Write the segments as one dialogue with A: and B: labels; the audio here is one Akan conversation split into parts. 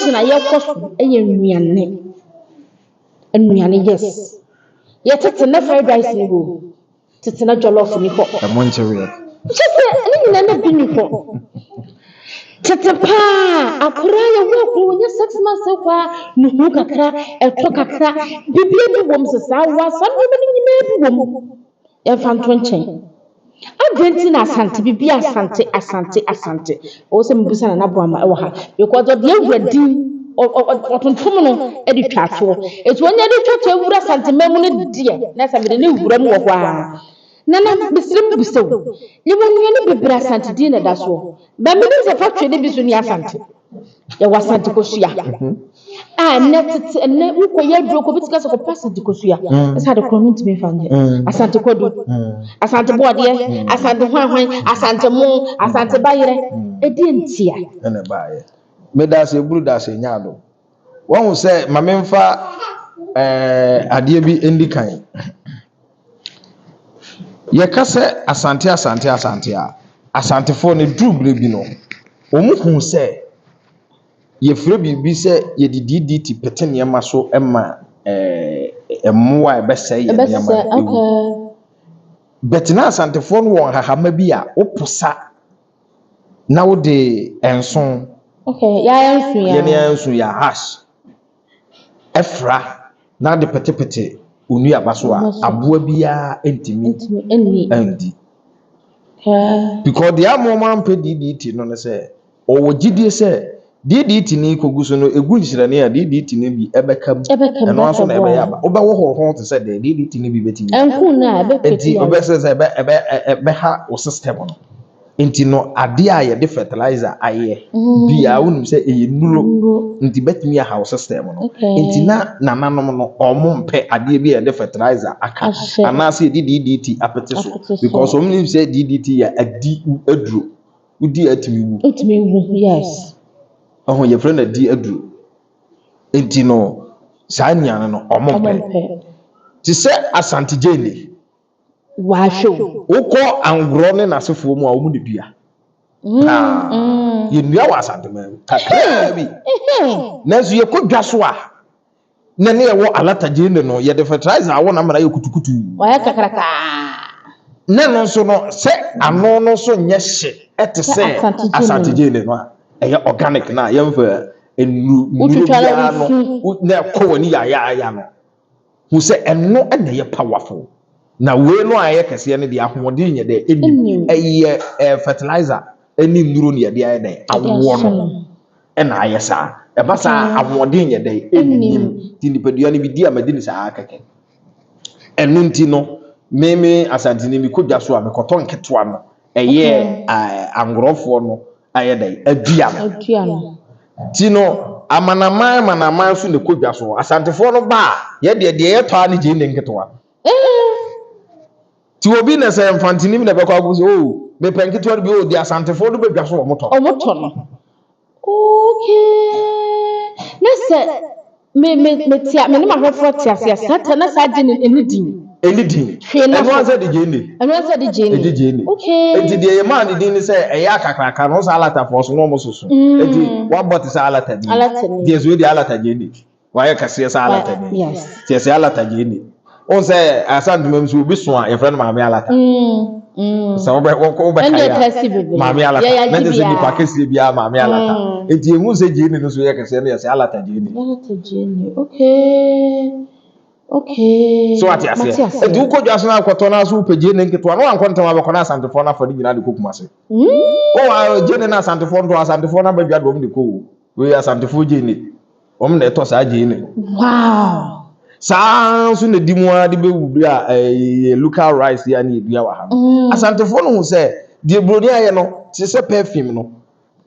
A: Conversation a yɛkɔ so yɛ nnuane. Nnuane, yes. Yɛtete na fried rice ni hɔ o. Tete na jollof ni hɔ.
B: Ɛmo nkyeweɛ.
A: Kyɛ sɛ ne nyinaa na bi ni hɔ. Tete paa, akwadaa yɛwɔ akuro wɔnyɛ 6 months kɔ a, nuhu kakra, ɛtɔ kakra, bibia bi wɔ mu sɛ saa wa saa nneɛma no nyinaa bi wɔ mu. Yɛmfa nto nkyɛn. Adɛn nti na Asante bibi Asante Asante Asante? Ɔwɔ sɛ mebisa Nana Boama ɛwɔ ha because ɔde awura din ɔtontom no de twa toɔ. Eti wɔnyɛ de twa toɔ awura Asante man mu no deɛ, na sɛ mede ne wura mu wɔ hɔ a. Nana, mesrɛ mu bisa wo. Yɛwɔ nnuane bebree Asante din na ɛda soɔ. Ba menim sɛ factory no bi so ni Asante. Yɛwɔ Asante kosua. A ɛnɛ tete ɛnɛ wokɔyɛ aduro kɔ bi ti ka sɛ kɔpɛ Asante kosua. Ɛsɛ ade korɔ no ntumi mfa nyɛ. Asante kwadu, Asante bɔɔdeɛ, Asante hwanhwan, Asante mo, Asante bayerɛ. Ɛdeɛ ntia?
B: Ɛna ɛbaayɛ. Meda ase eburu da ase nya ado. Wɔn sɛ maame nfa adeɛ bi ndi kan. Yɛka sɛ Asante, Asante, Asante a, Asantefoɔ no duru bere bi no, wɔn hu sɛ yɛfrɛ biribi sɛ yɛde DDT pete nneɛma so ma mmoa a ɛbɛsɛe yɛn nneɛma
A: Ɛbɛsɛ
B: no ewu. But na Asantefoɔ no wɔ nhahama bi a woposa na wode nson.
A: Okay, yɛayɛ nso ya.
B: Yɛne yɛn nso yɛ hash ɛfra na de petepete onuaba so a,
A: Aba so.
B: aboa biara ntumi
A: Ntumi ɛnni.
B: ndi. Because deɛ ama ɔmo ampɛ DDT no ne sɛ ɔwɔ gyidie sɛ DDT ni kogu so no egu nhyerɛne a, DDT no bi ɛbɛka mu.
A: Ɛbɛka mu.
B: Ɛno nso na
A: bɛkɔboa.
B: Ɛbɛyɛ aba wobɛwɔ hɔ te sɛ deɛ DDT no bi bɛtumi.
A: Ɛnku no a ɛbɛpete
B: Nti
A: yare.
B: wobɛsɛ sɛ ɛbɛ ɛbɛ ɛbɛha wo system no. Nti no adeɛ a yɛde fertilizer ayɛ biara, wonim sɛ ɛyɛ nnuro.
A: Nnuro.
B: Nti bɛtumi aha wo system no. Nti na nananom no, ɔmo mpɛ adeɛ bi a yɛde fertilizer aka
A: Ahyɛ.
B: anaasɛ yɛde DDT apete so.
A: Apete so.
B: Because ɔmo nim sɛ DDT yɛ adi aduro, wodi atumi wu.
A: Wotumi wu, yes.
B: Ɔho yɛfrɛ no adi aduro. Nti no saa nnuane no ɔmo
A: Ɔmo
B: mpɛ.
A: mpɛ.
B: Te sɛ Asante gyeene.
A: Wahwɛ o.
B: Wokɔ Angorɔ ne n'asefoɔ mu a, wɔn de dua paa. Yɛnnua wɔ Asanteman mu kakraa bi, nanso yɛkɔ dwa so a na ne yɛwɔ alata gyeene no, yɛde fertilizer awɔ na amana yɛ kutukutu.
A: Wayɛ kakrakaa.
B: Ne no nso no sɛ ano no nso nyɛ hye ɛte sɛ
A: Asante gyeene.
B: Asante gyeene no a ɛyɛ organic na yɛmfa nnuro nnuro
A: Wotwitwa na
B: biara no
A: wosu.
B: na ɛkɔ w'ani yayaaya no hu sɛ ɛno ɛna ɛyɛ powerful, na wei no a ɛyɛ kɛseɛ no deɛ, ahoɔden nyɛ dɛ ɛnim.
A: Ɛnim.
B: Ɛyɛ fertilizer ɛne nnuro ne yɛde ayɛ dɛ awoɔ
A: ahyɛ
B: no
A: no.
B: Ɛna ayɛ saa, ɛba saa, ahoɔden nyɛ dɛ ɛnim. Nti nipadua no bi di a madi ne saa kɛkɛ. Ɛno nti no me Asantene mi kɔ dwa so a, mekɔtɔ nketewa no, ɛyɛ angorɔfoɔ no ayɛ dɛ adua no.
A: Adua no.
B: Ti no amanaman amanaman so na ɛkɔ dwa so. Asantefoɔ no ba a, yɛdeɛ deɛ yɛtɔ a ne gye ne nketewa. Ti obi na sɛ Mfantenim na ɛbɛkɔ akɔ sɛ, o mepɛ nketewa no bi o, deɛ Asantefoɔ no bɛdwa so wɔ motɔ.
A: Ɔmo tɔ no. Okay. Na sɛ me me me tia me ne m'ahwɛfoɔ te ase a, saa ta na saa gye ne ɛne din.
B: Ɛne din.
A: Hwee na
B: ɛno
A: so.
B: Ansɛ de gye ne.
A: Ɛno ansɛ de gye ne.
B: Ɛde gye ne. Nti deɛ yɛmaa ne din ne sɛ ɛyɛ akakraka no sɛ alatafoɔ so na ɔmo soso. Nti wabɔ te sɛ alata ni.
A: Alata ni.
B: Deɛ so deɛ alata gye ne wayɛ kɛseɛ sɛ alata ni. Tiɛ sɛ alata gye ne wɔn sɛ Asantuma mu so obi so a, yɛfrɛ no maame alata. Sɛ wobɛ wobɛka
A: Ɛnna
B: yɛ
A: ɛka si bebree.
B: Maame alata.
A: Yɛyɛ
B: Na
A: agye
B: kyerɛ sɛ nipa
A: biara.
B: kɛseɛ biara maame alata. Nti ehu sɛ gye ne no so yɛ kɛseɛ no yɛ sɛ alata gye ne.
A: Alata gye ne. Okay. Okay.
B: So ate
A: Mate
B: aseɛ?
A: aseɛ.
B: Nti wokɔ dwa so na akɔtɔ na so wopɛ gye ne nketewa na wankɔ ntɛm abɛkɔ na Asantefoɔ no afa ne nyinaa de kɔ Kumase. O gye ne na Asantefoɔ nto, Asantefoɔ no abɛdwa dɔm de kɔ o. Wei Asantefoɔ gye ne wɔn na ɛtɔ saa gye ne no. Saa nso na di mu ara de bɛwu bi a ɛyɛ local rice yi a ne yɛdua wɔ ha no. Asantefoɔ no hu sɛ deɛ buroni ayɛ no te sɛ perfume no,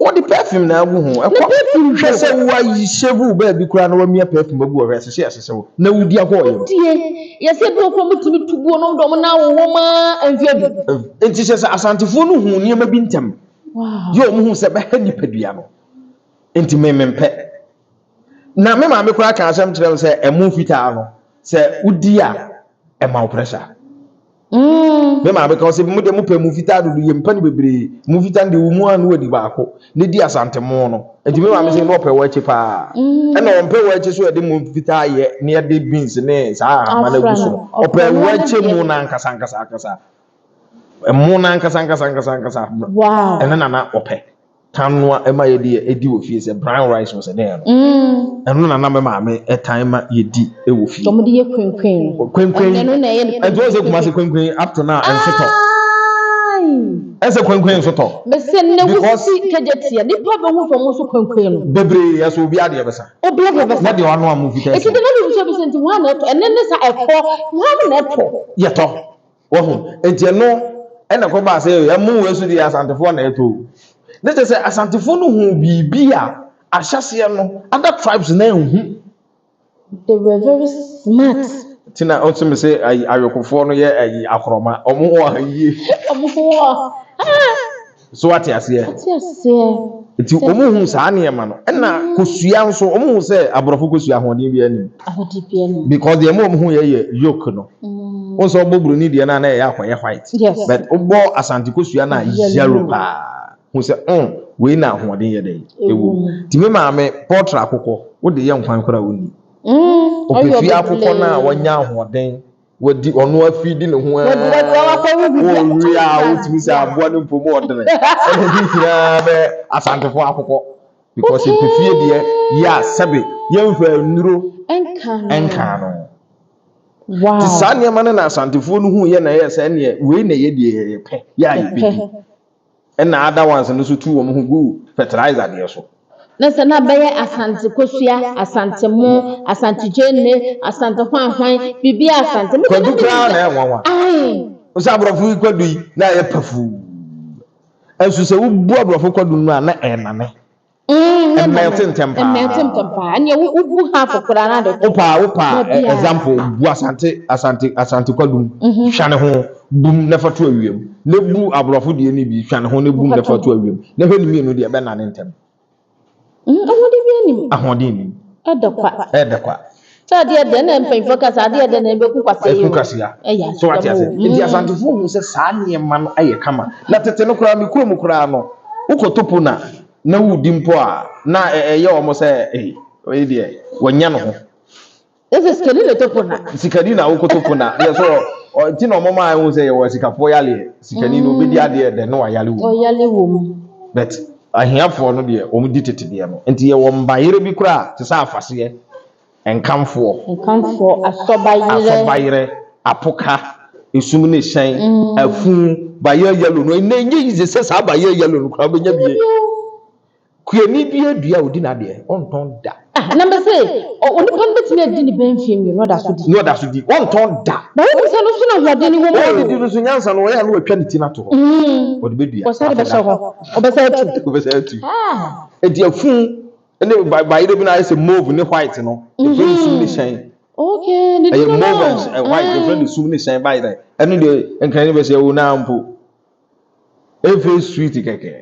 B: wɔde perfume na agu ho ɛkɔ.
A: Perfume
B: hwɛ sɛ woayi shave wo baabi koraa na wamia perfume agu hɔ, hwɛ ɛsese ɛsese wo na wodi akɔ ɔyɛ mu.
A: Die. Yɛsɛ bi okuro mu tumi tu guo no dɔm na wowɔ ma mfie du.
B: Nti hyɛ sɛ Asantefoɔ no hu nneɛma bi ntɛm. Yɛ ɔmo hu sɛ bɛha nipadua no, nti me mempɛ. Na me maame koraa ka asɛm kyerɛ me sɛ ɛmo fitaa no, sɛ wodi a, ɛma wo pressure. Me maame ka ɔsɛ mo deɛ mo pɛ mu fitaa dodo yɛ mpa no bebree mu fitaa no deɛ wɔ mu a no wadi baako ne di asante mo no nti me maame sɛ na ɔpɛ wɔ akyi paa ɛna ɔmpɛ wɔ akyi so yɛde mu fitaa yɛ ne yɛde beans ne saa ahama no agu so no ɔpɛ wɔ akyi mu no ankasa ankasa ankasa ɛmo no ankasa ankasa ankasa ankasa ɛno na na ɔpɛ. tan noa ɛma yɛde yɛ ɛdi wɔ fie sɛ brown rice wɔ sɛ dɛn no ɛno na na me maame ɛtan ma yɛdi ɛwɔ fie.
A: Wɔn de yɛ kwenkwen.
B: Kwenkwen
A: ɛno na ɛyɛ
B: ɛnti wɔn sɛ Kumasi kwenkwen up to now ɛnso tɔ. Ɛsɛ kwenkwen nso tɔ.
A: Bɛsɛ ne wosi kɛgye tia nipa bɛ ho fɛ wɔn nso kwenkwen no.
B: Bebree yɛ so obi adeɛ bɛsa.
A: Obi adeɛ bɛsa.
B: Na deɛ wano amu fitaa.
A: Eti de na bi bisa bisa nti wɔn na ɛtɔ ɛnɛ ne sa ɛkɔ wɔn na ɛtɔ.
B: Yɛtɔ. Wahu? Enti ɛno ɛna ɛkɔbaa sɛ ɛmo wei so deɛ Asantefoɔ na ɛtɔ o. Ne kyerɛ sɛ Asantefoɔ no huu biribi a ahyɛseɛ no other tribes no anhu.
A: They were very smart.
B: Ti na ɔtí mi sɛ ayi ayokofoɔ no yɛ ayi akorɔma ɔmo ho ayie.
A: Ɔmo ho wɔ.
B: So wate aseɛ?
A: Ate aseɛ.
B: Nti wɔn hu saa nneɛma no. Ɛna kosua nso wɔn hu sɛ aborɔfo kosua ahoɔden bi anim.
A: Ahoɔden bi anim.
B: Because deɛ wɔn hu yɛ yɛ yolk no. Wɔn sɛ ɔbɔ buroni deɛ no a na ɛyɛ akɔyɛ white.
A: Yes.
B: But wobɔ asante kosua no a yellow paa. Hu sɛ wei na ahoɔden yɛ dɛ ɛwɔ mu. Nti me maame pɔtra akokɔ wode yɛ nkwan koraa wonni. Ɔpɛ fie akokɔ no a wanya ahoɔden. Wadi ɔno afidi ne ho ara. Wɔwie a wotumi sɛ aboa no mpo mu ɔdene. Ɛna ne nyinaa bɛ Asantefo akokɔ. Because mpefie deɛ yɛ a sɛbe yɛmfa nnuro nka no.
A: Wow.
B: Ti saa nneɛma no na Asantefoɔ no hu yɛ na ɛyɛ sɛ ɛneɛ wei na ɛyɛ deɛ yɛpɛ yɛ a yɛbɛdi. Ɛna other ones no nso tu wɔn ho gu fertilizer deɛ so.
A: Na sɛ na bɛyɛ Asante kosua, Asante mo, Asante gyeene, Asante hwan hwan, biribiara Asante. Me
B: Kwadu koraa na ɛyɛ nwanwa.
A: Ae.
B: Sɛ aborɔfo yi kwadu yi na ɛyɛ pafuu. Ɛnso sɛ wobu aborɔfo kwadu no a na ɛnane. Ɛmɛlte ntɛm paa.
A: Ɛmɛlte ntɛm paa. Ɛnneɛ wobu half koraa na de.
B: Wopa wopa example bu Asante Asante Asante kwadu mu. Hwa ne ho bum na fa to awiam. Na bu aborɔfo deɛ no bi hwa ne ho na bum na fa to awiam. Na hwɛ ne mmienu deɛ ɛbɛnane ntɛm.
A: Ahoɔden bi anim.
B: Ahoɔden nim.
A: Ɛdɛ kwa.
B: Ɛdɛ kwa.
A: Sɛ adeɛ dɛ na mpanyinfoɔ ka sɛ adeɛ dɛ na ɛbɛku kwasia yi o.
B: Ɛku kwasia.
A: Ɛyɛ
B: So wate ase.
A: asɛm o.
B: Nti Asantefoɔ hu sɛ saa nneɛma no ayɛ kama. Na tete no koraa me kurom koraa no wokɔtɔ po na na wodi mpo a na ɛyɛ wɔn sɛ ee oyi deɛ wanya ne ho.
A: Ɛsɛ sikani na ɛtɔ po na.
B: Sikani na wokɔtɔ po na yɛ so nti na wɔn maa ehu sɛ yɛwɔ asikafoɔ yaleɛ. Sikani no obedi adeɛ dɛ na wayale wɔ mu.
A: Ɔyale wɔ mu.
B: But ahiafoɔ no deɛ wɔn di tete deɛ no. Nti yɛwɔ mbayere bi koraa te sɛ afaseɛ, nkamfoɔ.
A: Nkamfoɔ, asɔbayerɛ.
B: Asɔbayerɛ, apoka, esum ne hyɛn, afu, bayɛ yellow no. Ɛnna enye yize sɛ saa bayɛ yellow no koraa wobɛnya bi. Kuani bi adua a odi n'adeɛ, ɔntɔn da.
A: Ah, na mbɛ sɛ onipa no bɛtumi adi ne bɛn mfie mmienu ɔda so di.
B: Na ɔda so di, ɔntɔn da.
A: Na wonim sɛ no so na ahoɔden no wɔ mu.
B: Ɔdidi no so nyansa no ɔyɛ a na watwa ne ti no ato hɔ. Ɔde bɛdua.
A: Ɔsɛ de bɛhyɛ hɔ, ɔbɛsɛ atu.
B: Ɔbɛsɛ atu. Eti afu ne bayerɛ bi na ayɛ sɛ mauve ne white no, yɛfrɛ no sum ne hyɛn.
A: Okay, ne
B: Ɛyɛ
A: di no
B: mauve
A: no.
B: and white, yɛfrɛ no sum ne hyɛn bayerɛ. Ɛno deɛ nkran ne bɛsɛ ɛwɔ naa mpo. Efe sweet kɛkɛ.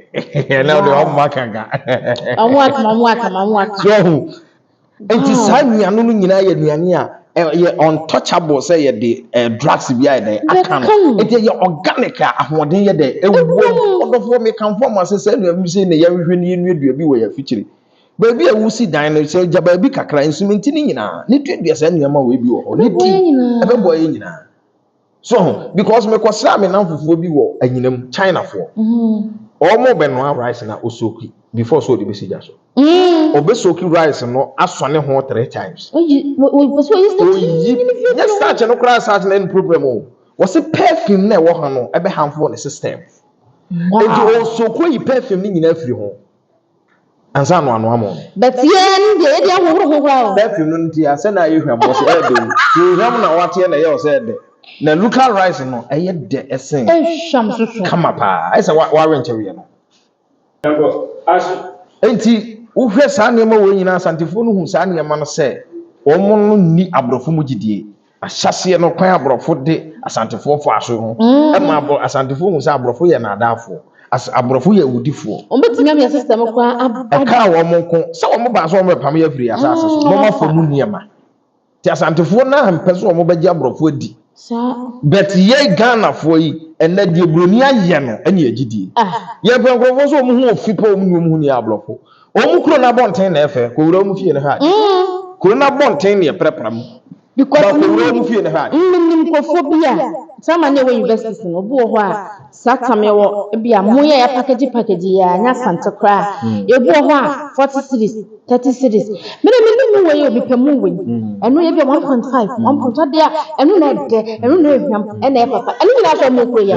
B: Ɛnna ɔde ɔmo akanka.
A: Ɔmo aka, ɔmo aka, ɔmo aka.
B: So ɔho. Nti saa nnuane no nyinaa yɛ nnuane a ɛyɛ untouchable sɛ yɛde drugs bi ayɛ dɛ aka no. Nti ɛyɛ organic a ahoɔden yɛ dɛ ɛwɔ mu. Ɔdɔfoɔ mekamfo ama sɛ saa nnuane bi sɛ na yɛhwehwɛ ne yɛnnuadua bi wɔ yɛn afikyire. Baabi a wosi dan no sɛ gya baabi kakra nsuminti ne nyinaa ne duadua saa nneɛma wei bi wɔ hɔ. Ne di ɛbɛboa yɛn nyinaa. So ho because mekɔsraa me namfofoɔ bi wɔ anyinam Chinafoɔ. Wɔn bɛnoa rice na osoki before so ɔde bɛsi gya so. Ɔbɛsoki rice no asɔ ne ho three times.
A: Oyi
B: nyɛ starch no koraa starch no ɛn problem o. Wɔsi perfume na ɛwɔ ha no ɛbɛ harmful ne system. Nti ɔsoki oyi perfume no nyinaa firi ho. Ansa no anoa mo no.
A: But yɛn deɛ yɛde ahohoro ho koraa o.
B: Perfume no nti asɛ na ayɛ hwam wɔsi ɛyɛ dɛ o. Hwam na wateɛ na ɛyɛ ɔsɛ ɛdɛ. Na local rice no ɛyɛ dɛ ɛsen.
A: Ɛhwam soso.
B: Kama paa ɛsɛ wawe nkyɛweɛ no. Nti wohwɛ saa nneɛma wɔ nyinaa Asantefoɔ no hu saa nneɛma no sɛ wɔn no nni aborɔfo mu gyidie. Ahyɛseɛ no kwan aborɔfo de Asantefoɔ faa so ho ɛma Asantefoɔ hu sɛ aborɔfo yɛ naadaafoɔ. Aborɔfo yɛ awudifoɔ.
A: Wɔn bɛtumi amia system koraa ab.
B: Ɛkaa wɔn nko sɛ wɔn baa so wɔn bɛpam yɛ afiri asase so na wɔn afa mu nneɛma. Nti Asantefoɔ no ampɛ sɛ wɔn bɛgye aborɔfo adi.
A: Saa.
B: But yɛ Ghanafoɔ yi, ɛnɛ deɛ buroni ayɛ no ɛne yɛgye die.
A: Ah.
B: Yɛpɛ nkurɔfoɔ sɛ wɔn ho ofi pɛ, wɔn ni wɔn ho ni aborɔfo. Wɔn kuro no abɔnten na ɛfɛ, kɔwura wɔn fie no hwɛ ade. Kuro no abɔnten na yɛprapra mu.
A: Because
B: Ba kɔwura wɔn fie no hwɛ ade.
A: Menim nkurɔfoɔ bi a saa ma ne ɛwɔ universities no, obi wɔ hɔ a saa tam yɛwɔ bi a mo yɛ yɛ package package yi a nyɛ Asante koraa. Ebi wɔ hɔ a 40 cedis, 30 cedis. Mene menim mu wei o, mepɛ mu wei. Ɛno yɛ bi a 1.5, 1.5 deɛ a ɛno na ɛdɛ, ɛno na ɛhwam, ɛna ɛyɛ papa. Ɛno nyinaa sɛ ɔmo kuro yi a.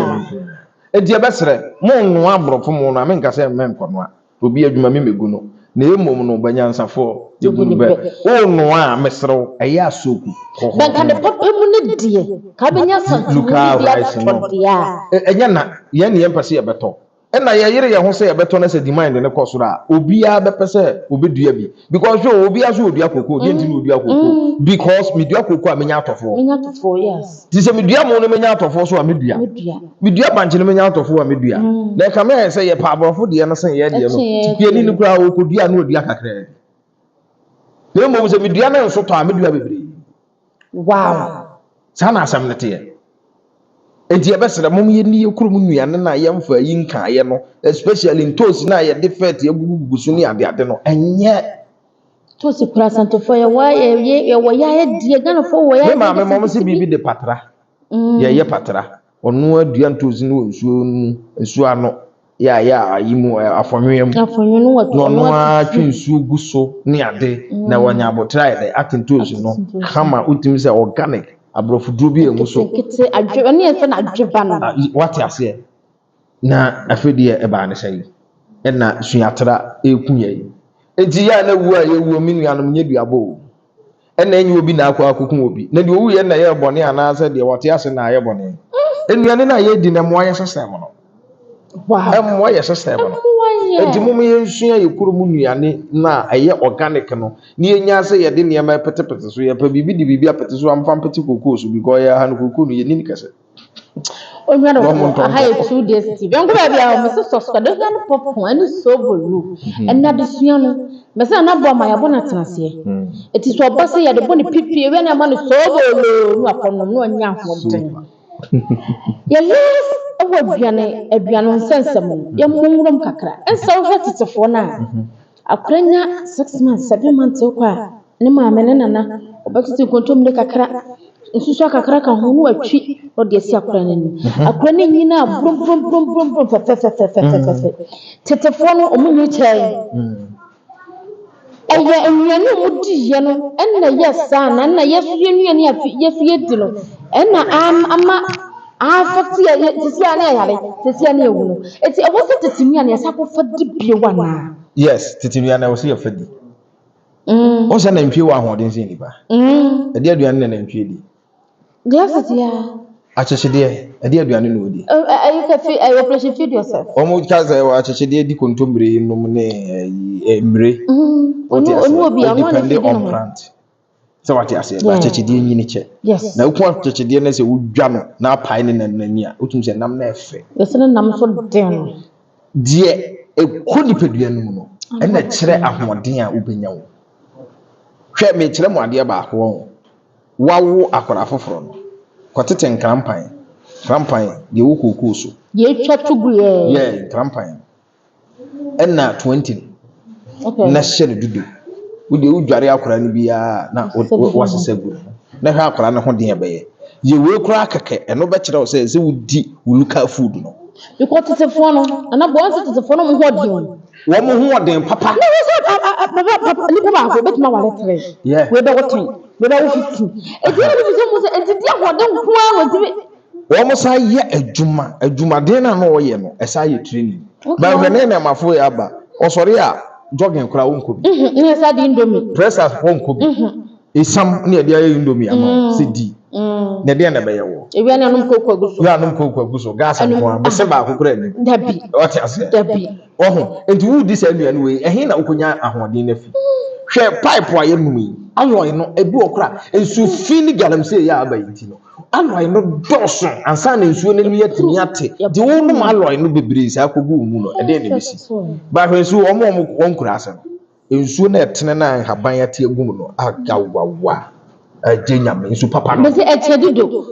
B: Enti ɛbɛsrɛ, mo nnoa aborɔfo mo no a, menka sɛ mɛnkɔnoa. Obi adwuma mi megu no. Na mmom no, banyansafoɔ, yɛgu no bɛ. Wonoa a, mesrɛ wo, ɛyɛ asoku.
A: Bɛnka ne papa mu ne deɛ, ka bɛnya Asante mu
B: Local
A: ne deɛ
B: rice no.
A: atɔ deɛ a.
B: Ɛnyɛ na, yɛn ne yɛmpɛ sɛ yɛbɛtɔ. Ɛna yɛyere yɛn ho sɛ yɛbɛtɔ no sɛ demand ne kɔ soro a, obiara bɛpɛ sɛ obɛdua bi. Because hwɛ, obiara so odua koko, deɛ nti na odua koko? Because medua koko a menya atɔfoɔ.
A: Menya atɔfoɔ, yes.
B: Nti sɛ medua mo no menya atɔfoɔ so a medua.
A: Medua.
B: Medua bankye no menya atɔfoɔ a medua. Na ɛka me ayɛ sɛ yɛpɛ aborɔfo deɛ no sen yɛ deɛ no.
A: Ɛkyɛn yɛ
B: Tipiani
A: deɛ.
B: no koraa wɔkɔdua na ɔdua kakraa bi. Na mmom sɛ medua no nso tɔ a medua bebree.
A: Wow.
B: Saa na asɛm no teɛ. Enti yɛbɛsrɛ mom yɛnni yɛ kurom nnuane no a yɛmfa yi nkaeɛ no, especially ntoosi no a yɛde fɛt agugugugu so ne adeade no, ɛnyɛ.
A: Toosi kura Asantefoɔ yɛwɔ yɛwɔ yɛ ayɛ deɛ, Ghanafoɔ wɔ yɛ
B: Me
A: ayɛ
B: maame mɔm sɛ biribi de patra. Yɛyɛ patra. Ɔno adua ntoosi no wɔ nsuo mu, nsuo ano. Yɛ a yɛ a ayi mu afɔnwea mu.
A: Afɔnwea no wɔ
B: Na ɔno ara twe nsuo gu so ne ade na wɔnya abotire ayɛ dɛ ate ntoosi no kama, wotumi sɛ organic aborɔfo duro bi emu so.
A: Nketenkete adwe ɛne yɛn fɛ na adweba no.
B: Wate aseɛ. Na afei deɛ ɛbaa ne sɛ yi ɛna suatra eku yɛ yi. Eti yɛ a na wu a yɛwuo, me nuanom, nyɛ duabɔ o. Ɛna enyi obi na akɔ akɔku obi. Na deɛ owu yɛ na yɛ bɔne anaasɛ deɛ wɔte ase na ayɛ bɔne. Nnuane no a yɛdi na mmoa yɛ system no. Ɛmmoa yɛ system no.
A: Ɛmmoa yɛ.
B: Enti mom yɛnsua yɛ kurom nnuane na ɛyɛ organic no. Na yɛnya sɛ yɛde nneɛma ɛpetepete so. Yɛpɛ biribi de biribi apete so amfa mpete kokoo so because yɛ ha no kokoo no yɛni no kɛse.
A: Onua
B: Na ɔmo
A: dɔfo,
B: ntɔn
A: aha yɛ
B: kɔkɔɔ.
A: 2 Days TV. Yɛnkɔ baabi a wɔn sɛ subscribe. Dɔfo no popcorn ɛne sobolo. Ɛna adesua no, mɛsɛ na nabɔ ama yɛabɔ no atena aseɛ. Eti sɛ ɔba sɛ yɛde bɔ ne pipi ewia na ama no sobolo no akɔnom na ɔnya ahoɔden. Yɛ last ɛwɔ aduane nsɛnsɛm no, yɛmmɔ nwuram kakra. Ɛnsa wohwɛ tetefoɔ no a, akora nya 6 months, 7 months kɔ a, ne maame ne nana ɔbɛtete nkontommire kakra, nsusu kakra ka ho na watwi na ɔde asi akora no anim. Akora no nyinaa brom brom brom brom brom fɛfɛfɛfɛfɛfɛ. Tetefoɔ no ɔmo nyɛ kyɛn. Ɛyɛ nnuane a ɔmo diiɛ no ɛna ɛyɛ saa na ɛna yɛso yɛ nnuane a yɛso yɛdi no ɛna ama afɔte yɛ sisi a na yɛyare, sisi a na yɛwu no. Eti ɛwɔ sɛ tete nnuane yɛsa akɔfa di bio anaa?
B: Yes, tete nnuane ɛwɔ sɛ yɛfa di. Wɔn sɛ nantwie wɔ ahoɔden sɛ nipa. Ɛde aduane na nantwie di.
A: Glasses ya.
B: Akyekyedeɛ, ɛde aduane na odi.
A: Ɛyɛ kɛ fi ɛyɛ operation feed yourself.
B: Wɔn ka sɛ akyekyedeɛ di kontommire nom ne ɛyi mmire.
A: Onu onu obi a ɔno
B: depend
A: feed
B: on
A: no.
B: plant. Sɛ wate aseɛ, ba akyekyedeɛ nyini kyɛ. Na wokun akyekyedeɛ no sɛ wodwa no na apae ne nan n'ani a, wotum sɛ nam na ɛfɛ.
A: Yɛsɛ ne nam so den no.
B: Deɛ ɛkɔ nipadua no mu no, ɛna kyerɛ ahoɔden a wobɛnya wo. Hwɛ, mekyerɛ mo adeɛ baako wɔ ho. Wawo akwadaa foforɔ no, kɔtete nkrampan. Nkrampan deɛ ɛwɔ kookoo so.
A: Yɛtwa to gu yɛ.
B: Yɛ nkrampan. Ɛna 20 no. Na hyɛ no dodo. Wode wodware akwadaa no biara na wasesa gu no. Na hwɛ akwadaa no ho den ɛbɛyɛ. Yɛ wei koraa kɛkɛ, ɛno bɛkyerɛ wo sɛ wodi wo local food no.
A: Because tetefoɔ no, nana bɔ wɔn sɛ tetefoɔ no mo ho ɔden o.
B: Wɔn ho ɔden papa.
A: Na wɔn sɛ papa papa nipa baako obetuma ware tere. Wei bɛwɔ 10, wei bɛwɔ 15. Eti ɛna bi sɛ mo sɛ eti di ahoɔden nko ara wɔ ti bi.
B: Wɔn san yɛ adwuma, adwumaden na na ɔyɛ no, ɛsan yɛ training. Bɛhwɛ ne nneɛmafo yɛ aba, ɔsɔre a jogging koraa wɔnkɔ bi.
A: Ne yɛ sa di indomie.
B: Press up wɔnkɔ bi. Esam ne yɛde ayɛ indomie ama wo sɛ di. Na ɛdeɛ na ɛbɛyɛ wɔ.
A: Ewia ne anom kooko agu so.
B: Ewia anom kooko agu so, gas nko ara, bese baako koraa ni.
A: Dabi.
B: Ɔte aseɛ.
A: Dabi.
B: Ɔho, nti wodi saa nnuane wei, ɛhe na wokɔnya ahoɔden no afi? Hwɛ pipe a yɛnum yi, alloy no, ebi wɔ koraa, nsu fi ne galamsey yɛ aba yi nti no, alloy no dɔɔso ansa na nsuo no ani atumi ate. Nti wonom alloy no bebree saa kɔgu wo mu no, ɛdeɛn na ɛbɛsi? Bahwɛ nsuo, wɔn a wɔn nkura ase no, nsuo no ɛtene na nhaban ate agu mu no, agawawa, agye Nyame, nsu papa no.
A: Bɛsɛ ɛkyɛ dodo.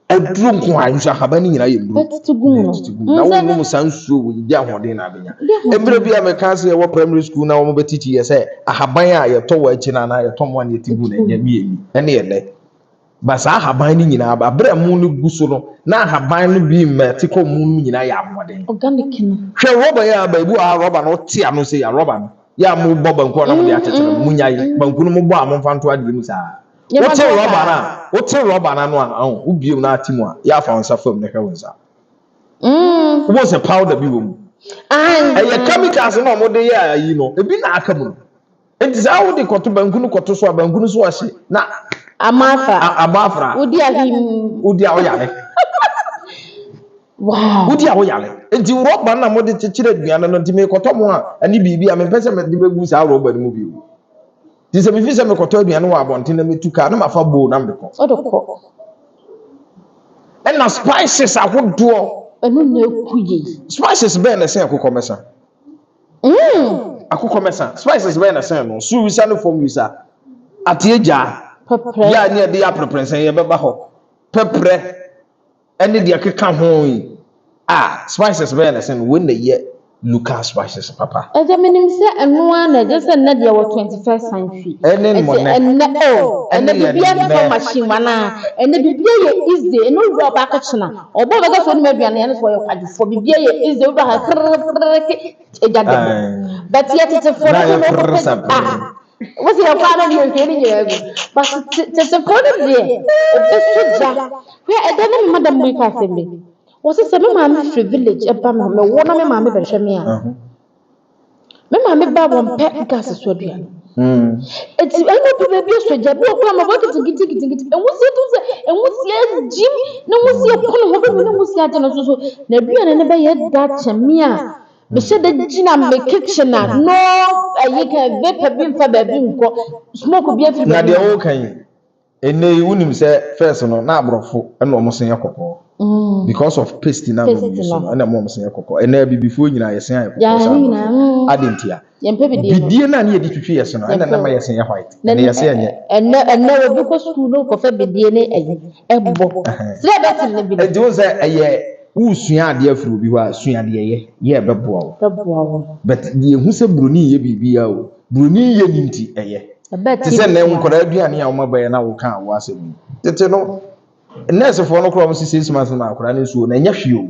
B: Aduro nko a nso ahaban no nyinaa yɛ nnuro.
A: Bɛtete gu mu no.
B: Bɛtete gu mu. Na wonom saa nsuo wɔ yi di ahoɔden na abɛnya.
A: Di ahoɔden.
B: Mmerɛ bi a meka sɛ yɛwɔ primary school na wɔn bɛtikyi yɛ sɛ ahaban a yɛtɔ wɔ akyi no anaa yɛtɔ mo a na yɛte gu no ɛnyɛ mmienu ɛne yɛ nɛ. Ba saa ahaban no nyinaa ba berɛ a mu no gu so no na ahaban no bi mmɛte kɔ mu no nyinaa yɛ ahoɔden.
A: Organic no.
B: Hwɛ rɔba yi a aba ebi wɔ ha rɔba no wote ano sɛ yɛ rɔba no yɛ a mobɔ banku a na mode akyekyere no monyae banku no mobɔ a momfa nto adeɛ mu saa. Wote rɔba no a wote rɔba no ano a ɔn wobie mu na ate mu a yɛ afa wo nsa fam na hwɛ wo nsa. Wobɛhu sɛ powder bi wɔ mu. Ɛyɛ chemicals na wɔde yɛ ayi no ebi na aka mu no. Nti saa wode kɔto banku no kɔto so a banku no so ahye na
A: Ama afra.
B: Ama afra.
A: Wodi ahim.
B: Wodi a woyare.
A: Wow.
B: Wodi a woyare. Nti rɔba na mode kyekyere aduane no nti mekɔtɔ mo a ɛne biribi a mempɛ sɛ mede bɛgu saa rɔba no mu bio. Nti sɛ mefi sɛ mekɔtɔ aduane wɔ abɔnten na metu kaa na mafa bowl na mede kɔ.
A: Wode kɔ.
B: Ɛna spices ahodoɔ.
A: Ɛno na ɛku yei.
B: Spices bɛn na ɛsɛn akokɔ mɛsa? Akokɔ mɛsa. Spices bɛn na ɛsɛn no? Soro wisa ne fam wisa. Ateɛ gyaa.
A: Pɛprɛ.
B: Yɛ a ne yɛde yɛ aprɛprɛnsɛn yɛbɛba hɔ. Pɛprɛ ɛne deɛ ɛkeka ho yi. Ah, spices bɛn na ɛsɛn no? Wei na ɛyɛ local spices papa.
A: Ɛgya menim sɛ ɛno ara na ɛgye sɛ nnɛ deɛ wɔ 21st century.
B: Ɛne mmɔnɛ.
A: Ɛnɛ o, ɛnɛ
B: Ɛne yɛ
A: biribiara
B: nnɛ.
A: fa machine mu anaa? Ɛnɛ biribiara yɛ easy. Ɛno wura ɔbaa kitchen a, ɔbɔ bɛka sɛ onim aduane ɛno so ɔyɛ kwadwofoɔ. Biribiara yɛ easy. Wura ha krrrr ke egya dɛm. But yɛ tetefoɔ
B: Na
A: no
B: yɛ
A: na
B: prrr
A: ɔkɔpɛ
B: sa prrr.
A: ah. Wosi yɛ kɔ ana deɛ nhwɛ ne nyinaa gu. But tetefoɔ no deɛ, ɔbɛsɔ gya. Hwɛ ɛda ne madam bi ka asɛm bi. Wɔsi sɛ me maame firi village ɛba me hɔ, mewɔ na me maame bɛhwɛ me a. Me maame ba wɔn pɛ gas so aduane. Eti ɛna bi baabi asɔ gya bi wɔ kora ma bɔ kitikiti kitikiti. Nwusie tu sɛ nwusie gyim na nwusie kɔ ne ho bɛbi na nwusie agye no so so. Na aduane no bɛyɛ da kyɛme a mehyɛ da gyina me kitchen a no ɛyi ka vapor bi mfa baabi nkɔ smoke bi afiri
B: Na
A: baabi.
B: deɛ wɔka yi, ɛnɛ yi wonim sɛ first no na aborɔfo ɛna wɔn se yɛ kɔkɔɔ. Because of paste na
A: Paste
B: wɔn use
A: no.
B: no ɛna wɔn se yɛ kɔkɔɔ. Ɛnɛ abibifoɔ nyinaa yɛse ayɛ kɔkɔɔ
A: Yaa
B: saa
A: ne nyinaa.
B: Adi ntia.
A: Yɛmpɛ bidie no.
B: Bidie no a ne yɛde twitwi yɛ so no ɛna
A: Yɛmpɛ
B: nam
A: o.
B: yɛse yɛ white.
A: Na
B: Ɛnɛ yɛse ɛnyɛ.
A: Ɛnɛ obi kɔ sukuu no kɔfɛ bidie ne ɛyi ɛbɔ. Srɛ bɛte ne bi.
B: Nti wɔn sɛ ɛyɛ wosua adeɛ afiri obi hɔ a sua adeɛ yɛ yɛ ɛbɛboa wo.
A: Bɛboa wo.
B: But deɛ ehu sɛ buroni yɛ biribi a o buroni yɛ ne nti ɛyɛ.
A: Ɛbɛ
B: Te sɛ nnɛ nkwadaa aduane a wɔn abɛyɛ na wɔka awɔ asɛm yi. Tete no nɛɛsefoɔ no koraa wɔn si 6 months ma akwadaa no nsuo na ɛnyɛ hwee o.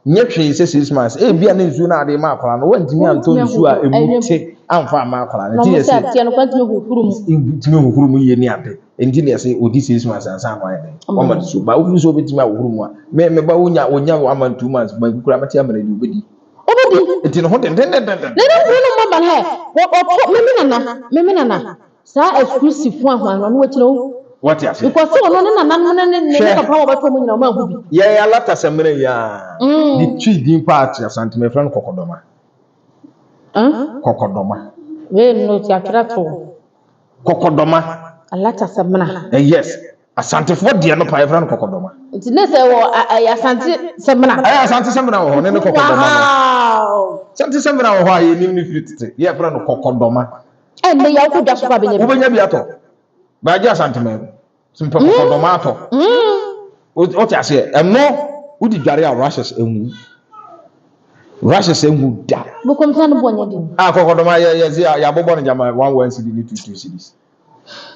B: Nyɛ hwee sɛ 6 months ebi a ne nsuo no ade ma akwadaa no wɔntumi antɔ nsuo a emu te amfa ama akwadaa no.
A: Na
B: Nti
A: ɔmo
B: yɛ
A: sɛ
B: sɛ
A: ateɛ no kwan tumi huhuru mu.
B: tumi huhuru mu yie ne ade. Nti na yɛsɛ odi 6 months ansa na wayɛ dɛ. Wɔma no so ba wofi sɛ obetumi ahohoro mu a me me ba wonya wonya 1 month 2 months ma kura mɛte amana di obedi.
A: Obedi.
B: Nti ne ho dendendenden.
A: Na ne nkuro no mma ba hɛ wɔtɔ meme nana meme nana saa exclusive ho ahoa no ɔno wakyerɛ wo.
B: Wɔte ase.
A: Because sɛ ɔno ne nananom ne ne ne
B: Hwɛ.
A: papa wɔbɛtɔ mu nyinaa ɔmo ahu bi.
B: Yɛn alata sɛmina yi a. Ne twi din paa te Asantema efra no kɔkɔdɔma. Kɔkɔdɔma.
A: Wei no ti atwerɛ to.
B: Kɔkɔdɔma.
A: Alata sɛmina.
B: Yes. Asantefoɔ deɛ no paa yɛfrɛ no kɔkɔdɔma.
A: Nti ne sɛ wɔ ɛyɛ Asante sɛmina.
B: Ɛyɛ Asante sɛmina wɔ hɔ ne ne kɔkɔdɔma no.
A: Wow.
B: Asante sɛmina wɔ hɔ a yɛnim ne firi tete. Yɛfrɛ no kɔkɔdɔma.
A: Ɛnna yɛ akɔ dwa so kɔ abɛnya bi.
B: Wobɛnya bi atɔ. Baagye Asantema mu. Mpɛ kɔkɔdɔma atɔ. Wote aseɛ ɛno wodi dware a rashes enwu. Rashes enwu da.
A: Bukomsa no bɔ nyɛ den.
B: A kɔkɔdɔma yɛ yɛ sɛ yɛabobɔ no gyama 1 1 cedi ne 2 2 cedis.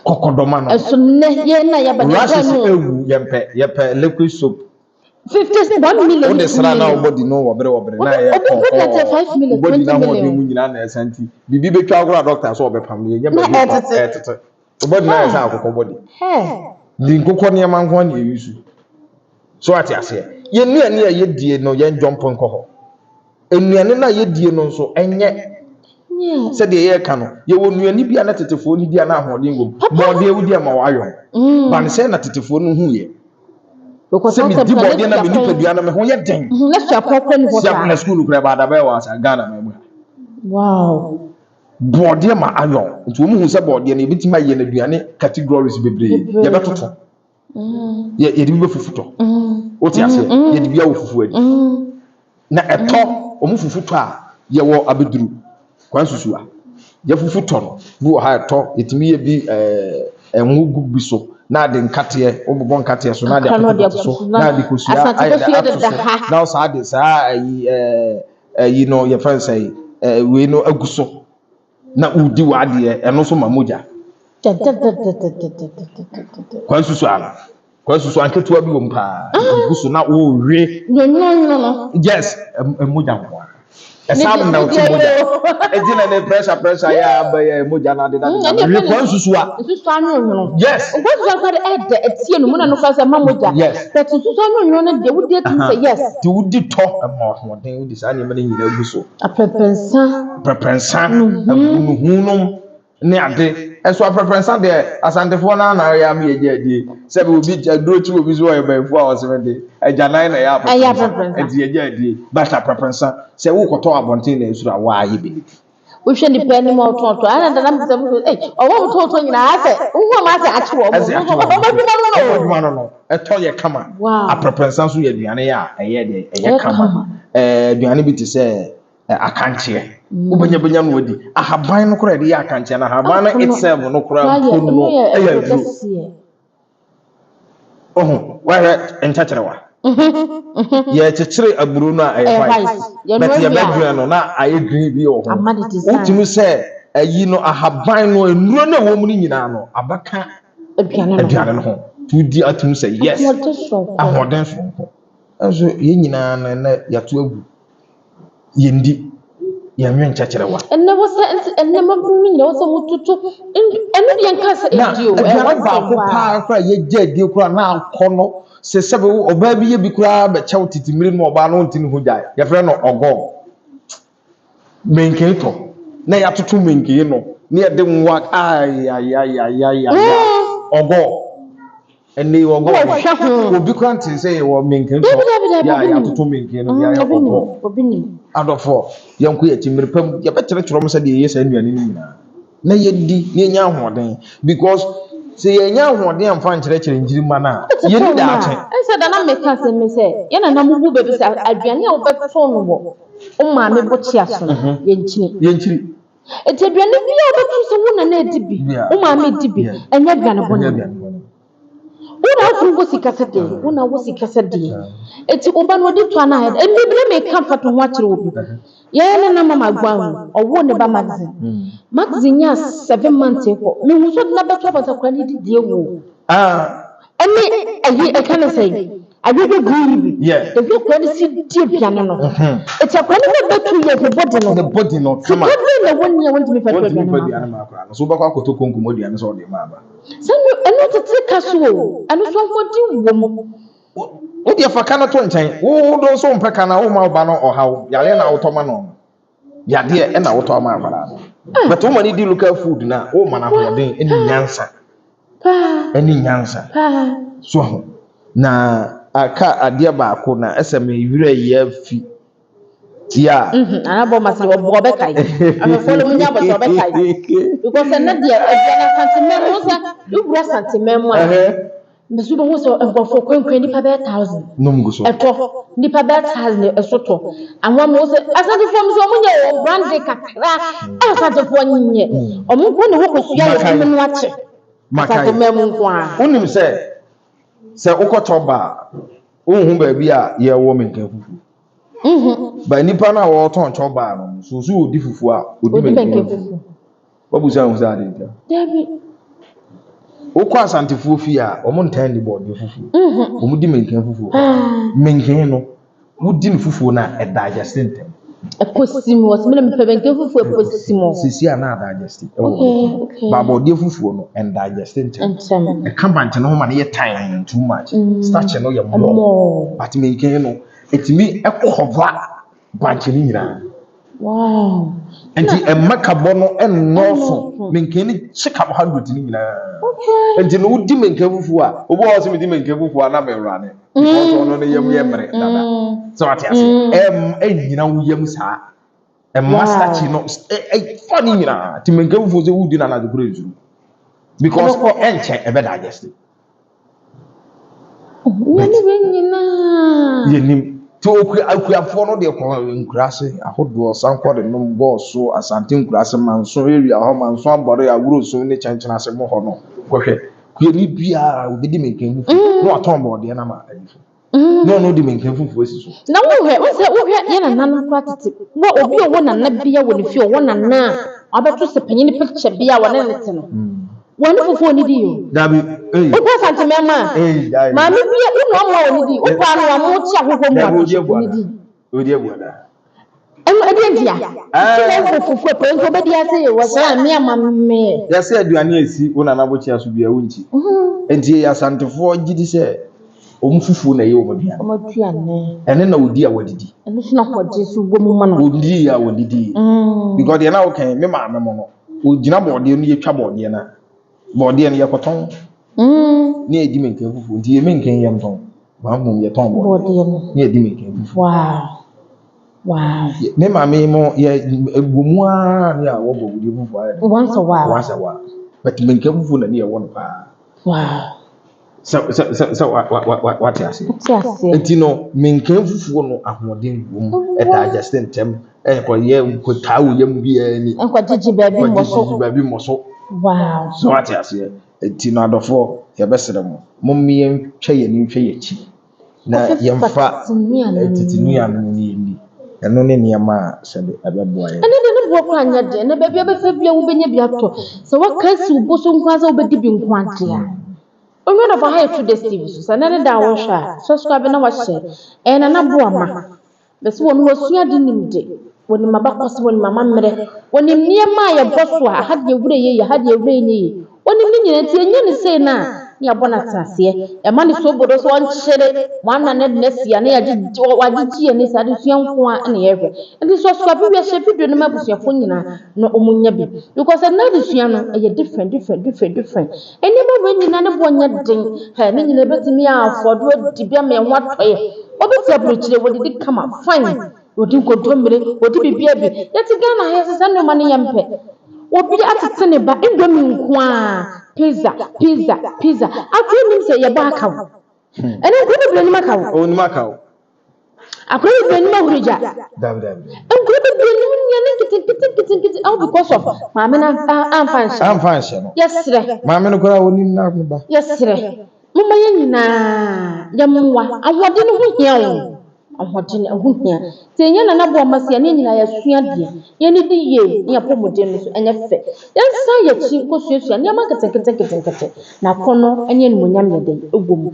B: Kɔkɔdɔma no.
A: Ɛso nnɛ yɛn na yɛba ne
B: Rashes
A: no.
B: ewu yɛmpɛ yɛpɛ liquid soap.
A: 51 million.
B: Wode sra na wobɔdi no wɔbere wɔbere na ɛyɛ
A: Obi product yɛ 5 million,
B: wobɔdi
A: 20
B: na ahoɔden
A: million.
B: mu nyinaa na ɛsa nti biribi bɛtwa agorɔ a doctor sɛ ɔbɛpam no yɛnyɛ
A: Na
B: baabi kɔ
A: ɛtete.
B: ɛtete wobɔdi na ayɛ sɛ akokɔ bɔdi
A: Hɛ.
B: de nkokɔ nneɛma nko na ɛyi so so ate aseɛ yɛn nnuane a yɛdie no yɛn dwɔmpo nkɔ hɔ nnuane no a yɛdie no nso ɛnyɛ sɛdeɛ yɛreka no yɛwɔ nnuane bi a na tetefoɔ no di a na ahoɔden wɔ mu bɔɔdeɛ wodi ama wayɔn ba ne sɛ na tetefoɔ no hu yɛ
A: Because
B: sɛ medi bɔɔdeɛ na me nipadua no me ho yɛ den.
A: Na suapɔ kɔ ni hɔ
B: si akɔna
A: saa.
B: sukuu kura baada bɛyɛ wɔ asa Ghana ma mu ha. Bɔɔdeɛ ma ayɔn nti wɔn hu sɛ bɔɔdeɛ no ebitumi ayɛ no aduane categories bebree.
A: Bebree.
B: Yɛbɛtoto yɛ yɛde bi bɛ fufu tɔ wote aseɛ yɛde bi awɔ fufu adi na ɛtɔ wɔn fufu tɔ a yɛwɔ abɛduru kwan susu a yɛ fufu tɔ no bi wɔ ha ɛtɔ yɛtumi yɛ bi ɛnwo gu bi so. Na ade nkateɛ, wobobɔ nkateɛ so na ade
A: Kakra na ɔde
B: apetepete so
A: ato
B: na
A: na
B: ade kosua
A: Asante
B: ayɛ dɛ
A: kosua
B: ato
A: deda
B: so
A: ha.
B: na saa de saa ayi ayi no yɛfrɛ no sɛ wei no agu so na wodi w'adeɛ, ɛno nso ma mogya.
A: Dɛdɛdɛdɛdɛdɛdɛdɛdɛdɛ.
B: Kwan susu ano. Kwan susu anketewa bi wɔ mu paa. Gu so na wowe.
A: Nwonwonwo no.
B: Yes, mogya nko ara. Ɛsan melt mogya. Eti na ne pressure pressure yɛ abɛyɛ mogya na adeda deda. Wie kwan susu a.
A: Nsusu anwonwono.
B: Yes.
A: Kwan susu akora de ɛdɛ ɛtie no mu na no kora sɛ ma mogya.
B: Yes.
A: But nsusu anwonwono no deɛ wodi etumi sɛ yes.
B: Ti wodi tɔ ɛma ɔhoɔden, wodi saa nneɛma no nyinaa gu so.
A: Aprɛprɛnsa.
B: Aprɛprɛnsa, agunuhu nom ne ade. Ɛso aprɛprɛnsa deɛ Asantefoɔ no ana yɛ ama yɛgye adie. Sɛ bi obi aduro kyi obi so ɔyɛ bɛnfo a ɔsɛ de agyanan na ɛyɛ aprɛprɛnsa. Ɛnti yɛgye adie. But aprɛprɛnsa sɛ wokɔtɔ abɔnten na esoro a waa yɛ bi.
A: Wohwɛ nipa anim a ɔtɔntɔn ana dada mi sɛ ɛy ɔwɔ mo tɔntɔn nyinaa asɛ wohu ɔmo asɛ akye wɔn
B: Ɛsɛ akye wɔn.
A: Ɔmo adwuma no no.
B: Ɔmo adwuma no no ɛtɔ yɛ kama. Aprɛprɛnsa nso yɛ aduane a ɛyɛ deɛ ɛyɛ kama. Aduane bi te sɛ akankyeɛ. Wobɛnya bɛnya no wadi. Ahaban no koraa yɛde yɛ akankyeɛ no, ahaban no itself no koraa mpo no ɛyɛ aduro. Ɔho wahwɛ nkyɛkyerɛwa. Yɛkyekyere aburo no a ɛyɛ white. But yɛbɛdwene no na ayɛ green bi wɔ ho. Wotumi sɛ ayi no ahaban no nnuro no a ɛwɔ mu no nyinaa no abɛka aduane no ho. Nti wodi atum sɛ yes. Ahoɔden soronko. Nso yɛn nyinaa no ɛnɛ yɛato agu. Yɛndi, yɛnwe nkyɛkyerɛwa.
A: Ɛnɛ wɔ sɛ nti ɛnɛ ma bi nyina wɔ sɛ wototo ɛno deɛ nka sɛ ɛdi o.
B: Aduane baako paa koraa yɛgya adie koraa na akɔ no sɛ sɛbe ɔbaa bi yɛ bi koraa bɛkyɛw tete mmiri no ɔbaa no nti ne ho gyae. Yɛfrɛ no ɔgɔ. Menkee tɔ. Na yɛatoto menkee no na yɛde nwa ayayayayaya. Ɔgɔ. Ɛnɛ yi ɔgɔ. Obi koraa nte sɛ yɛwɔ menkee tɔ. Yɛ a yɛatoto menkee no de ayɛ ɔgɔ. Adɔfoɔ, yɛnkɔ yɛn akyi mmere pa mu, yɛbɛkyerɛkyerɛ wɔn sɛdeɛ yɛyɛ saa nnuane no nyinaa na yɛdi na yɛnya ahoɔden, because sɛ yɛnya ahoɔden amfa nkyerɛkyerɛ nkyirima no a, yɛnni daakye.
A: Ɛsɛ da na meka sɛ me sɛ yɛn nana mo bu baabi sɛ aduane a wobɛto no wɔ wo maame bokyea so no, yɛnkyini.
B: Yɛnkyiri.
A: Eti aduane bi a wobɛto sɛ wo nana adi bi, wo maame di bi, ɛnyɛ aduane bɔne. Wo na wokunu wɔ sika sɛ deɛ, wo na wɔ sika sɛ deɛ. Eti wo ba no ɔdi to ana ayɛ dɛ. Ebi na meka mfa to ho akyerɛ obi. Yɛn ne na mama gua ho, ɔwoo ne ba Maxine. Maxine nyaa 7 months kɔ. Mehu sɛ ɔde n'abɛto abasa kora ne didie wo. Ɛne ɛyi ɛka ne sɛ ayoyo green bi. Ebi akora ne si di aduane no. Eti akora ne bɛ bɛ 2 years ne body no.
B: Ne body no kama.
A: Sika bɛn na wɔn ni a wɔntumi fa to
B: Wɔntumi fa
A: aduane
B: aduane
A: ma.
B: ma akora no. So wobɛkɔ akɔtɔ konkom aduane sɛ ɔde ma aba.
A: Sɛ no ɛno tete ka so o, ɛno so ahoɔden wɔ mu.
B: Wo deɛ fa ka no to nkyɛn. Wo do nso mpɛ ka na woma wo ba no ɔhaw. Yareɛ na wotɔ ma no. Yadeɛ ɛna wotɔ ama akwadaa no. But woma no di local food na woma no ahoɔden ɛne nyansa. Ɛne nyansa. So ho. Na aka adeɛ baako na ɛsɛ me werɛ yɛ fi. Yeah.
A: Anabɔ ma sɛ ɔbɔ ɔbɛkae. Ahwɛfoɔ no munya abɔ sɛ ɔbɛkae. Because ɛnɛ deɛ aduane Asanteman mu sɛ wowura Asanteman mu a mbɛso bɛhu sɛ nkurɔfoɔ kwankwan nipa bɛyɛ 1,000.
B: Nom gu so.
A: Ɛtɔ nipa bɛyɛ 1,000 ɛso tɔ. Ahoa mu sɛ Asantefoɔ mu sɛ ɔmo nyɛ wɔ brande kakra a Asantefoɔ nyɛ. Ɔmo nko ne ho kosua yɛ ɔmo no akye. Asanteman mu nko ara.
B: Wonim sɛ wokɔtɔ ba a wonhu baabi a yɛwɔ menka fufuo. Ba nipa no a wɔtɔn kyɛw baa no so odi fufuo a odi menka fufuo. Wabusa ho sɛ ade ntia.
A: Dabi.
B: Wokɔ Asantefoɔ fie a wɔn ntan ni bɔɔdeɛ fufuo. Wɔn di menka fufuo. Menka no wodi ne fufuo no a ɛdigest ntɛm.
A: Ɛkɔsi mu wɔsi mi na mepɛ menka fufuo ɛkɔsi mu.
B: Sisi a na adigest ɛwɔ ba bɔɔdeɛ fufuo no ɛndigest ntɛm.
A: Ntɛm.
B: Ɛka bankye no ho ma no yɛ tan too much. Starch no yɛ more. But menka no ɛtumi ɛkɔva bankye no nyinaa. Nti ɛmma kabɔ no ɛnnɔɔso. Menka no kye carbohydrate no nyinaa. Nti no wodi menka fufuo a obi wɔ hɔ sɛ medi menka fufuo a na mewura ne. Because ɔno ne yam yɛ mmerɛ dada. Sɛ wate ase ɛnnyina wo yam saa. Ɛmma starch no ɛfa ne nyinaa. Nti menka fufuo sɛ wodi no anadwo koraa nsuro. Because ɛnkyɛ ɛbɛ digest.
A: Nneɛma wei nyinaa.
B: Yɛnim. Nti akuafoɔ no deɛ kɔ nkuraase ahodoɔ sankɔre nom bɔɔso Asante nkuraase Manso area hɔ, Manso Abɔre, Awuroso ne Kyɛnkyɛn ase mo hɔ no kɔhwɛ. Kuani biara obɛdi menkan fufuo na watɔn bɔɔdeɛ no ama adifo. Na ɔno de menkan fufuo asi so.
A: Na wohwɛ, wo sɛ wohwɛ yɛ nananom koraa tete, wɔ obi a ɔwɔ nana bia wɔ ne fie, ɔwɔ nana a wabɛto sɛ panyin picture bia a wɔne ne te no. Wɔne fufuo ne di o.
B: Dabi, ei.
A: Wokɔ Asante mɛma a,
B: Ei, dabi.
A: maame bi a wo nua mmoa wɔ ne di, wokɔ ano a mo kye ahokɔ mu
B: Dabi,
A: a
B: odi abuada.
A: ne di.
B: Odi abuada.
A: Ɛno ɛdeɛ ntia. Nti na wokɔ fufuo pɛ nso obɛdi ase yɛ wɔ sɛ me ama me.
B: Yɛsɛ aduane a esi wo nana bokyea so bia wonkyi. Nti Asantefoɔ gye di sɛ wɔn fufuo na ɛyɛ wɔn aduane.
A: Wɔn aduane.
B: Ɛne na odi a wɔdidi.
A: Ɛno so na ahoɔden so wɔ mu ma no.
B: Wɔdidi a wɔdidi. Because deɛ na wokan me maame mo no, wɔgyina bɔɔdeɛ no yɛtwa bɔɔdeɛ no a, bɔɔdeɛ no yɛkɔtɔn. Ne yɛdi menkan fufuo. Nti yɛ menkan yɛntɔn. Ba mmom yɛtɔn bɔɔdeɛ
A: no.
B: Ne yɛdi menkan fufuo.
A: Wow. Wow.
B: Me maame mo yɛ wɔ mu ara ne a wɔbɔ bɔɔdeɛ fufuo ayɛ dɛ.
A: Once a while.
B: Once a while. But menkan fufuo na ne yɛwɔ no paa.
A: Wow.
B: Sɛ sɛ sɛ sɛ wa wa wa wate ase.
A: Wate aseɛ.
B: Nti no menkan fufuo no ahoɔden wɔ mu, ɛdigest ntɛm, ɛnkɔyɛ nkɔtaa wɔ yam biara ni.
A: Nkɔgyegye baabi mmɔ so.
B: Nkɔgyegye baabi mmɔ so.
A: Wow.
B: So wate aseɛ. Nti no adɔfoɔ yɛbɛsrɛ mo, momma yɛntwa yɛn ani nhwɛ yɛn akyi na yɛmfa tete nnuane no ne yɛnni. Ɛno ne nneɛma a sɛbe ɛbɛboa yɛn.
A: Ɛno deɛ ne boɔ koraa nyɛ den. Na baabi a wobɛfa biara wobɛnya bi atɔ. Sɛ woaka asi wo bo so nko ara sɛ wobɛdi bi nko ara deɛ a. Onua dɔfo ha yɛ Today TV so. Sɛ ɛnnɛ ne da a wohwɛ a, subscribe na wahyɛ. Ɛyɛ Nana Boama. Bɛsɛ wɔn wɔasua ade nim de. Wɔnim abakɔsɛm, wɔnim amammerɛ, wɔnim nneɛma a yɛbɔ so a aha deɛ wura yɛ yie, aha deɛ wura nyɛ yie. Wɔnim ne nyinaa nti yɛnyɛ no sei no a na yɛabɔ no atenaseɛ. Yɛma no sobodo sɛ ɔnkyere wɔn na ne de no asi a na yɛagyegye wagyegye yɛn ani saa adesua nko ara na yɛhwɛ. Nti subscribe wie hyɛ video no ma abusuafoɔ nyinaa na wɔn nya bi. Because ɛnna adesua no ɛyɛ different different different different. Nneɛma wei nyinaa ne boɔ nyɛ den. Hɛ ne nyinaa ebɛtumi afɔdo adi bi ama yɛn ho atɔ yɛ. Obi te aburokyire wɔdidi kama fine. Wɔdi nkontommire, wɔdi biribiara bi. Yɛte Ghana ha yɛsɛ saa nneɛma no yɛmpɛ. Obi atete ne ba indomie nko ara, pizza, pizza, pizza. Afei nim sɛ yɛbɔ aka wo. Ɛnɛ nkuro bebree nim aka wo.
B: Onim aka wo.
A: Akuro bebree nim ahuru gya.
B: Dabi dabi.
A: Nkuro bebree nim nnuane nketenkete nketenkete all because of maame no amfa nhyɛ no.
B: Amfa nhyɛ no.
A: Yɛsrɛ.
B: Maame no koraa onim na ne ba.
A: Yɛsrɛ. Momma yɛn nyinaa yɛmmoa. Ahoɔden no ho hia o. Ahoɔden no ho hia. Sɛ yɛnya Nana Boamah sei a, ne yɛn nyinaa yɛasua adeɛ. Yɛnnidi yie na yɛn apɔmuden no nso ɛnyɛ fɛ. Yɛnsan yɛn akyi nkɔsuasua nneɛma nketenkete nketenkete na akɔnnɔ ne animuonyam yɛ dɛn? Ɛwɔ mu.